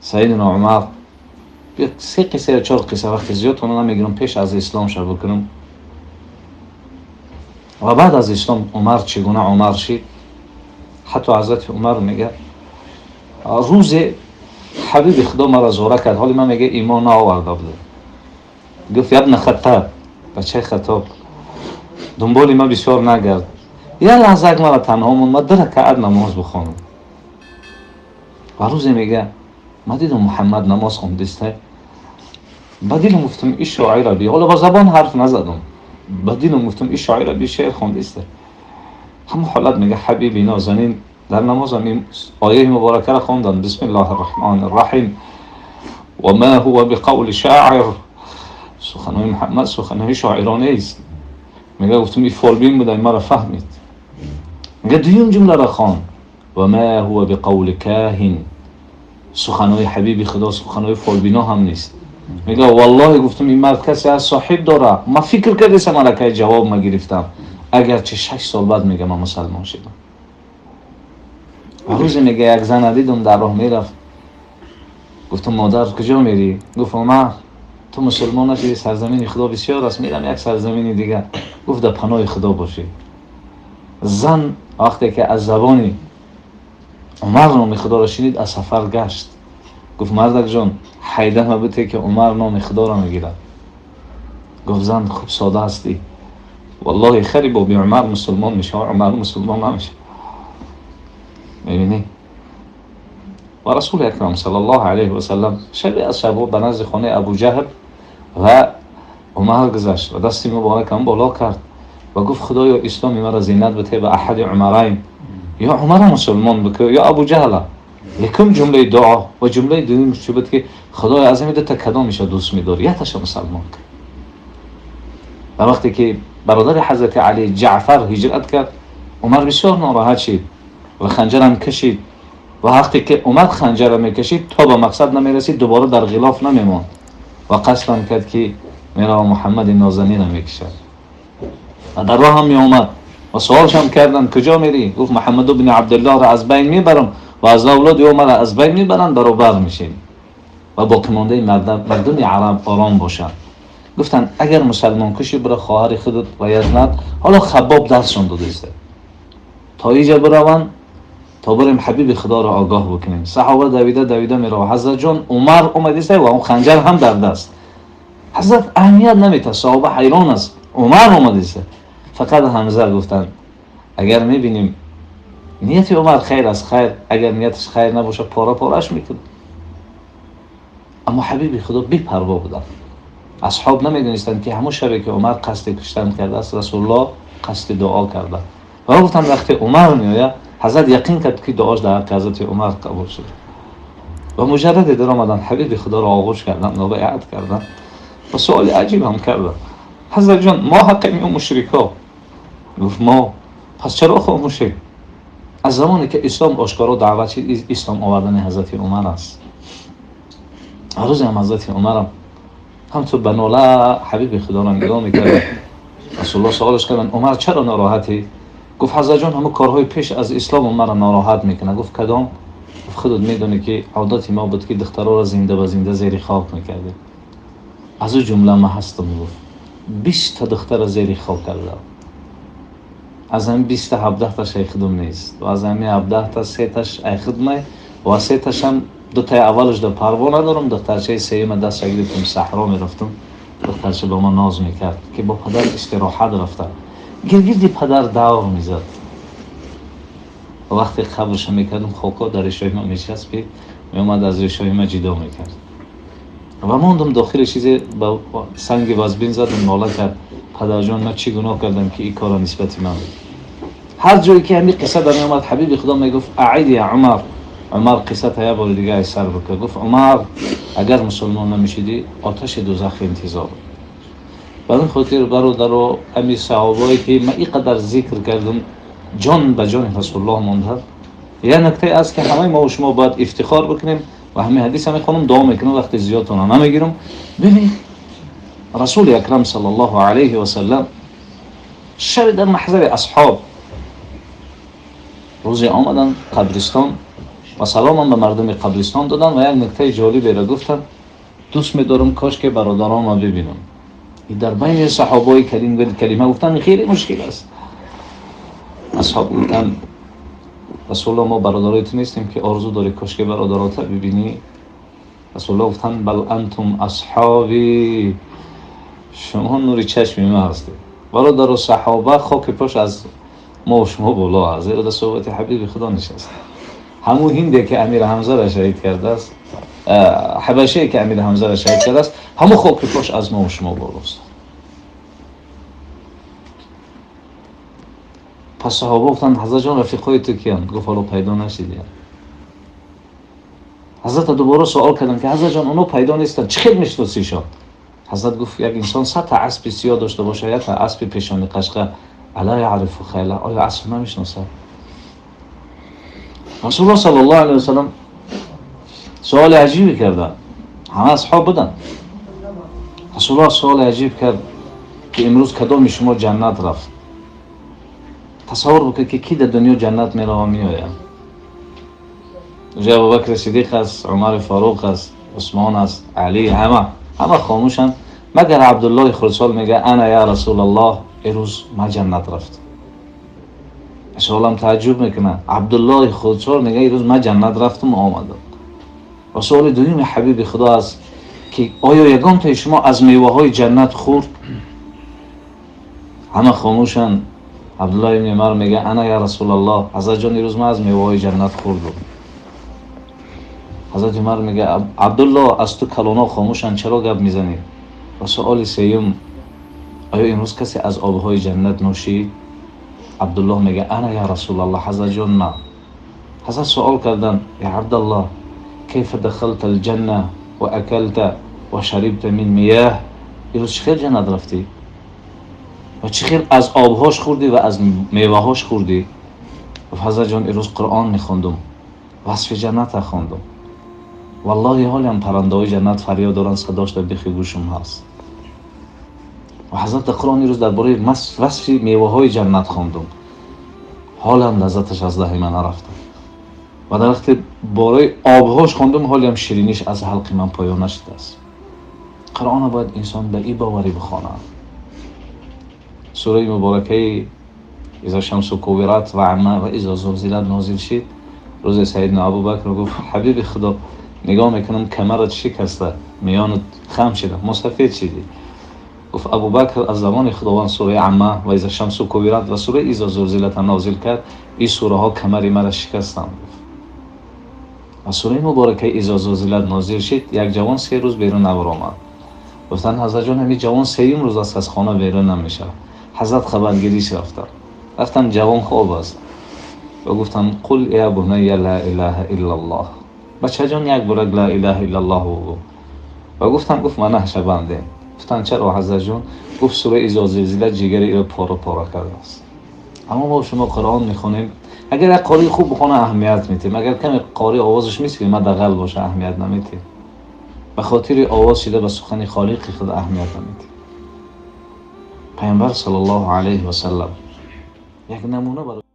Сайидина Умар се қисса ё чор қисса, вақти зиёд она намегирам, пеш аз ислом ша бикунам ва баъд аз ислом Умар чӣ гуна Умар шид. Ҳатто ҳазрати Умар мега, рӯзе ҳабиби Худо маро зора кард, ҳоли ман, мега, имон наоварда будам. Гуфт: «Ябна Хаттаб, бачаи Хаттоб, дунболи ма бисёр нагард, як лаҳзак мара танҳо мон, ма ду ракаат намоз бихонам». Ва рӯзе, мега, ма дидам, Муҳаммад намоз хондиста. Ба дилам гуфтам: «И шоира би». Ҳоло ба забон ҳарф назадам, ба дилам гуфтам: «И шоира би, шеър хондиста». Ҳамон ҳолат, мега, ҳабиби нозанин дар намозам ин ояи муборакаро хонданд: «Бисмиллоҳи рраҳмони рраҳим, ва ма ҳува биқавли шоир». Суханои Муҳаммад суханои шоиронест. Мега, гуфтам: «И фолбин буда, маро фаҳмид». Мега, дуюм ҷумларо хон: «Ва ма ҳува биқавли каҳин». Суханои ҳабиби Худо суханои фолбино ҳам нест. Мега, валлоҳи, гуфтам: «Ин мард касе аз соҳиб дора». Ма фикр кардесам, аллакай ҷавоб ма гирифтам. Агарчи 6 сол баъд, мега, ман мусалмон шудам. Ва рӯзе, мега, як зана дидум, дар роҳ мерафт. Гуфтам: «Модар, куҷо мерӣ?» Гуфт: «Умар, ту мусулмон нашудӣ, сарзамини Худо бисёр аст, мерам як сарзамини дигар». Гуфт: «Дар паноҳи Худо бошӣ». Зан вақте ки аз забони Умар номи Худоро шунид, аз сафар гашт. Гуфт: «Мардакҷон, ҳайдама буте, ки Умар номи Худоро мегирад». Гуфт зан: «Хуб, сода ҳастӣ, валлоҳи, хари боби Умар мусулмон мешава, Умар мусулмон намешава». Мебинӣ, ва Расули Акрам саллаллоҳу алайҳи васаллам шабе аз шабҳо ба назди хонаи Абуҷаҳл ва Умар гузашт ва дасти муборакам боло кард ва гуфт: «Худоё, исломи маро зинат бите ба аҳади Умарайн, ё Умара мусулмон бикӯ, ё Абуҷаҳла». Якум ҷумлаи дуо ва ҷумлаи дуюм чӣ буд? Ки Худоё, аз ҳами дута кадомиша дӯст медорӣ, якташа мусалмон кун. Дар вақте ки бародари ҳазрати Али Ҷаъфар ҳиҷрат кард, Умар бисёр нороҳат шид ва ханҷарам кашид. Ва вақте ки Умар ханҷара мекашид, то ба мақсад намерасид, дубора дар ғилоф намемонд ва қасдам кард, ки мерава Муҳаммади нозанина мекушад. Ва дар роҳам меомад ва суолшам карданд: «Куҷо мерӣ?» Гуфт: «Муҳаммаду бни Абдуллоҳро аз байн мебарам ва аз авлоди ӯ мара аз байн мебаранд, баробар мешем ва боқимондаи мардуми араб ором бошанд». Гуфтанд: «Агар мусалмон кушӣ, бира хоҳари худат ва язнат». Ҳоло Хаббоб дарсшон додааст, то иҷа бираванд, то бирем ҳабиби Худоро огоҳ бикунем. Саҳоба давида давида мерава. Ҳазратҷон, Умар омадиста ва он ханҷар ҳам дар даст. Ҳазрат аҳамият наметад, саҳоба ҳайрон аст, Умар омадиста. Фақат Ҳамза гуфтанд: «Агар мебинем, нияти Умар хайр аст, хайр, агар нияташ хайр набошад, пора пораш мекунад». Аммо ҳабиби Худо бепарво буданд. Асҳоб намедонистанд, ки ҳамон шабе ки Умар қасди куштан кардааст, Расулуллоҳ қасди дуо карда. Ва гуфтанд: вақте Умар меояд, ҳазрат яқин кард, ки дуош дар ҳаққи ҳазрати Умар қабул шуд. Ва муҷарраде даромаданд, ҳабиби Худоро оғӯш карданд ва байъат карданд. Ва суоли аҷиб ҳам карданд: «Ҳазратҷон, мо ҳаққем ё мушрикҳо?» Гуфт: «Мо». «Пас чаро хомӯшем?» Аз замоне ки ислом ошкоро даъват шид, ислом овардани ҳазрати Умар аст. Рӯзе ҳам ҳазрати Умарам ҳамту ба нола ҳабиби Худоро нигоҳ мекард. Расулуллоҳ суолаш карданд: «Умар, чаро нороҳатӣ?» Гуфт: «Ҳазратҷон, ҳамун корҳои пеш аз ислом маро нороҳат мекунад». Гуфт: «Кадом?» Гуфт: «Худат медонӣ, ки одати мо буд, ки духтароро зинда ба зинда зери хок мекардем. Аз ӯ ҷумла ма ҳастам». Гуфт: «20-та духтара зери хок кардам. Аз ҳамин 20-та 17-таш ай худум нест ва аз ҳамин 17-та сеташ ай худмай ва сеташам дутаи аввалаш да парво надорам. Духтарчаи сеюма дастша гирифтам, саҳро мерафтам, духтарча ба ма ноз мекард, ки бо падар истироҳат рафта, гиргирди падар давр мезад. Вақте қабрша мекардам, хокҳо дар решои ма мечаспид, меомад, аз решои ма ҷидо мекард ва мондам дохили чизе, ба санги вазбин задам». Нола кард: «Падарҷон, ман чӣ гуноҳ кардам, ки ин корро нисбати ман?» Ҳар ҷое ки ҳамин қисса дар меомад, ҳабиби Худо мегуфт: «Аид я Умар, Умар, қиссата як бори дига аз сар бикар». Гуфт: «Умар, агар мусулмон намешидӣ, оташи дузах интизор». Ба ин хотир, бародаро, ҳами саҳобое ки ман ин қадар зикр кардам, ҷон ба ҷони Расулуллоҳ монда. Як нуктае аст, ки ҳамаи мо шумо бояд ифтихор бикунем ва ҳамин ҳадиса мехонам, дуо мекунам, вақти зиёдтона намегирам. Бибинед, Расули Акрам саллаллоҳу алайҳи васаллам шаби дар маҳзари асҳоб рӯзе омаданд қабристон. ва салом ба мардуми қабристон доданд ва як нуктаи ҷолиберо гуфтанд: дӯст медорам кош ки бародаронро бибинам. Ин дар байни саҳобаи карим калима гуфтан хеле мушкил аст. Асҳоб гуфтанд: Расулуллоҳ, мо бародарои ту нестем ки орзу дорӣ кош ки бародаротро бибинӣ? Расулуллоҳ гуфтанд: бал антум асҳобӣ, шумо нури чашми ма ҳастед. Бародару саҳоба хоки пош аз мо ва шумо боло аст, зеро дар суҳбати ҳабиби Худо нишаст. Ҳамун ҳинде ки Амир Ҳамзаро шаҳид кардааст, ҳабашие ки Амир Ҳамзаро шаҳид кардааст, ҳамун хоки пош аз мо ва шумо болост. Пас саҳоба гуфтанд: Ҳазрат ҷон, рафиқҳои ту киянд? Гуфт: ҳоло пайдо нашидиянд. Ҳазрат дубора суол карданд ки Ҳазрат ҷон, оно пайдо нестанд, чӣ хел мешиносишон? Ҳазрат гуфт: як инсон 100 та аспи сиёҳ дошта бошад, як та аспи пешони қашқа, ала яърифу хайла, оё асп намешиносад? Расулуллоҳ саллаллоҳу алайҳи васаллам суоли аҷибе карданд. Ҳама асҳоб буданд. Расулуллоҳ суоли аҷиб кард ки имрӯз кадоми шумо ҷаннат рафт? Тасаввур бикунед ки ки дар дунё ҷаннат мерава меояд. Инҷо Абубакр Сиддиқ аст, Умар Фаруқ аст, Усмон аст, Алӣ, ҳама хомӯшанд, магар Абдуллоҳи Хурдсол мегӯяд: ана я Расулаллоҳ, имрӯз ман ҷаннат рафтам. Саволам таажжуб мекунад. Абдуллоҳи Хурдсол мегӯяд: имрӯз ман ҷаннат рафтам ва омадам. Ва суоли дуюми ҳабиби Худо аст ки оё ягонтаи шумо аз меваҳои ҷаннат хӯрд? Ҳама хомӯшанд. Абдуллоҳ ибни Умар мегӯяд: ана я Расулаллоҳ, Ҳазрат ҷон, имрӯз ман аз меваҳои ҷаннат хӯрдам. Ҳазрат Умар мегӯяд: Абдуллоҳ, аз ту калоно хомӯшанд, чаро гап мезанӣ? Ва суоли сеюм: оё имрӯз касе аз обҳои ҷаннат нӯшид? Абдуллоҳ мегӯяд: ана я Расулаллоҳ, Ҳазрат ҷон, ман. Ҳазрат суол карданд: я Абдаллоҳ, кайфа дахалта алҷанна ва акалта ва шарибта мин мияҳ, имрӯз чӣ хел ҷаннат рафтӣ ва чӣ хел аз обҳош хӯрдӣ ва аз меваҳош хӯрдӣ? Ҳазрат ҷон, имрӯз Қуръон мехондум, васфи ҷаннатро хондум. Валлоҳи ҳолиам паррандаҳои ҷаннат фарёд доранд, садош дар бихи гӯшум ҳаст. Ва ҳазрат дар Қуръон имрӯз дар бораи васфи меваҳои ҷаннат хондум, ҳолиам лаззаташ аз даҳи ман нарафта. Ва дар вақти бораи обҳош хондум, ҳолиам шириниш аз ҳалқи ман поён нашудааст. Қуръонро бояд инсон ба ин боварӣ бихонад. Сураи муборакаи иза шамсу кувират ва амма ва иза зулзилат нозил шид. Рӯзе Сайидна Абубакр гуфт: ҳабиби Худо, нигоҳ мекунам камарат шикаста, миёнат хам шида, мусафед шидӣ. Гуфт: Абубакр, аз замони Худованд сураи амма ва иза шамсу кувират ва сураи иза зулзилат нозил кард, ин сураҳо камари маро шикастанд. Ва сураи муборакаи иза зулзилат нозил шид, як ҷавон 3 рӯз берун набаромад. Гуфтанд: Ҳазрат ҷон, ҳамин ҷавон 3-юм рӯз аст аз хона берун намешавад. Ҳазрат хабаргириш рафтанд. Рафтанд, ҷавон хоб аст. Ва гуфтанд: қул я бунайя ла илаҳа иллаллоҳ. Бачаҷон, як бурак ла илаҳа иллаллоҳ бигӯ. Ва гуфтанд, гуфт: ман наҳшабандем. Гуфтанд: чаро ҳазрат ҷон? Гуфт: сураи изо зилзила ҷигари иро пора пора кардааст. Аммо мо шумо Қуръон мехонем, агар як қории хуб бихона аҳамият медиҳем, агар каме қорӣ овозаш мисли ма дағал боша аҳамият намедиҳем. Ба хотири овоз шида ба сухани Холиқи худ аҳамият намедиҳем. Пайғамбар саллаллоҳу алайҳи васаллам як намуна барои